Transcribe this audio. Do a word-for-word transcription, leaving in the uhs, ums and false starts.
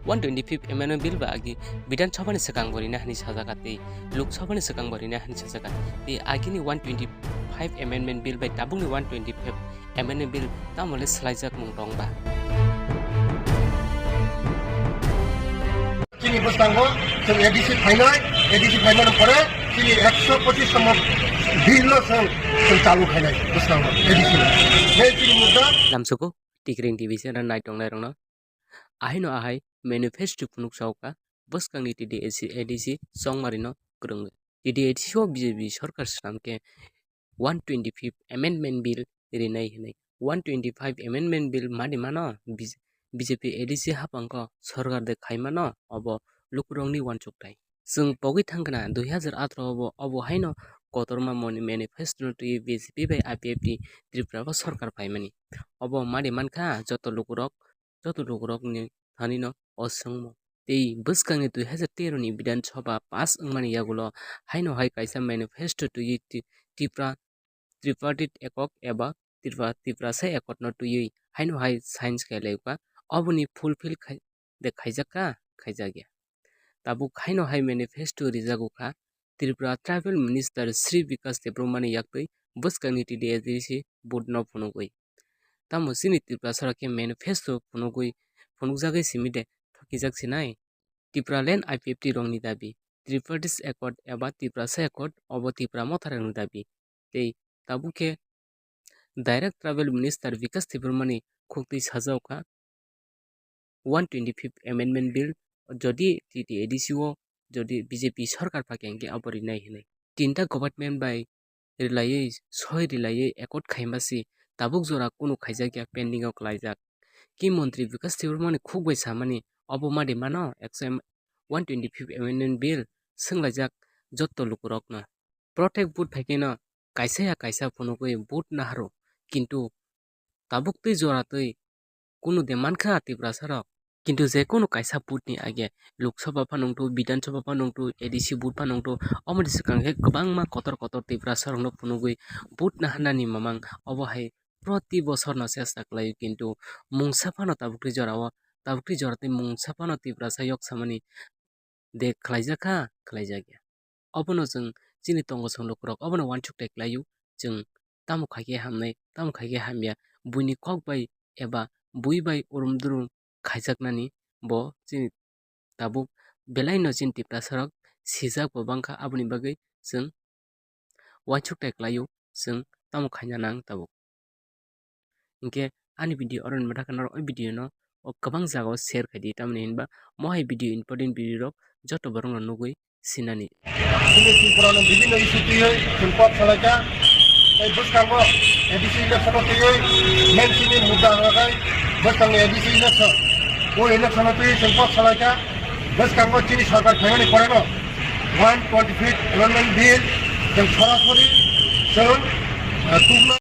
One twenty-fifth Amendment Bill ba agi Bidhan Sabha ni swkang bo rina hani sajak tei Lok Sabha ni swkang bo rina hani sajak tei agini one twenty-five Amendment Bill bai tabukni one twenty-fifth Amendment Bill tamo le swlaijak mung tong ba. Chini bwskango chwng A D C phainai, A D C phaimani pore chini ekso pochis tamo bill no chwng, chwng chalu khainai bwskango A D C. Main chini mudda. Lamsoko Tikring T V channel nai tongnai rokno. Ahaino ahai manifesto phunuk chao kha bwskangni T D A C A D C chongmarino kwrwngwi. T D A C o B J P sorkar swnam khe one twenty-fifth Amendment Bill rinai hinwi. One twenty-five Amendment Bill mani mano B J P A D C hapangko sorkar de khai mano obo lukurokni uansukthai. Chwng pogwi thangkha na dui hazar atharoh obo, obo haino kotorma moni manifesto no twiwi B J P bai I P F T Tripura o sorkar phaimani. Obo mani mankha joto lukurok joto lukurokni thanino o swngmung. Tei bwskangni dui hazar tero ni Bidhan Sabha pass wngmani yagulo haino hai kaisa manifesto twiwi Ti-, Tipra, Tripartite Accord eba Tipra, Tiprasa Accord no twiwi haino hai sign khailaiba, oboni fulfill khai, de khaijak kha, khaijak ya. Tabuk haino hai manifesto rijago kha, Tripura Tribal Minister Shri Bikash Debbarma ni yaktwi bwskangni T D A C vote no phunugwi. Tamo chini Tripura sara khe manifesto phunugwi, phunukjagwi simi de thokijak sinai? Tipraland I P F T rokni dabi, Tripartite Accord eba Tiprasa Accord obo Tipra motharokni dabi. Tei tabuk khe Direct Tribal Minister Bikash Debbarma ni khuktwi sajao kha, one twenty-fifth Amendment Bill jodi T T A D C o jodi B J P sorkar phakhe hinkhe abo rinai hinwi. Tinta government bai rilaiwi, soi rilaiwi accord khaima si tabuk jora kunu khaijakya, pending o klaijak. Ki montri Bikash Debbarma ni khuk bai samani obo madi mano ekso one twenty-fifth Amendment Bill swnglaijak jotto lukurokno. Protect vote phaikheno kaisa ya kaisa phunugwi vote naharo, kintu tabuk twi jora twi kunu de mankha Tiprasa rok. Kintu je kunu kaisa vote ni age Lok Sabha pha nungtu, Bidhan Sabha pha nungtu, A D C vote pha nungtu, omoni swkang khe kwbangma kotor kotor Tiprasa rokno phunugwi vote naharnani mamang obo hai proti bosor no chesta khlaio, kintu mungsa phano tabuk twi jora o, tabuk twi jora twi mungsa phano Tiprasa yok samani de khlaijak kha, khlaijakya. Obono chwng chini tongo chwng lukurok obono uansuk tai khlaio, chwng tamo khaikhe hamnai, tamo khaikhe hamya, buini kok bai eba bui bai urum durum khaijaknani bo chini tabuk belaino chini Tiprasarok sijak bo bangkha, aboni bagwi chwng uansuk tai khlaio, chwng tamo khaina nang tabuk. Hinkhe ani video oro ni mwthakhe norok o video no o kwbang jagao share khaidi, tamoni hinba mohai video important video rok joto borok no nugwi sinani. Chini Tripura no bibhinno issue twiwi chwng kok salaikha. Tei bwskango A D C election o twiwi main chini mudda hwnkhai bwskango A D C election. O election o twiwi chwng kok salaikha. Bwskango chini sarkar phaimani poreno one twenty-fifth Amendment Bill chwng sorasori chwng, ah, tubuna.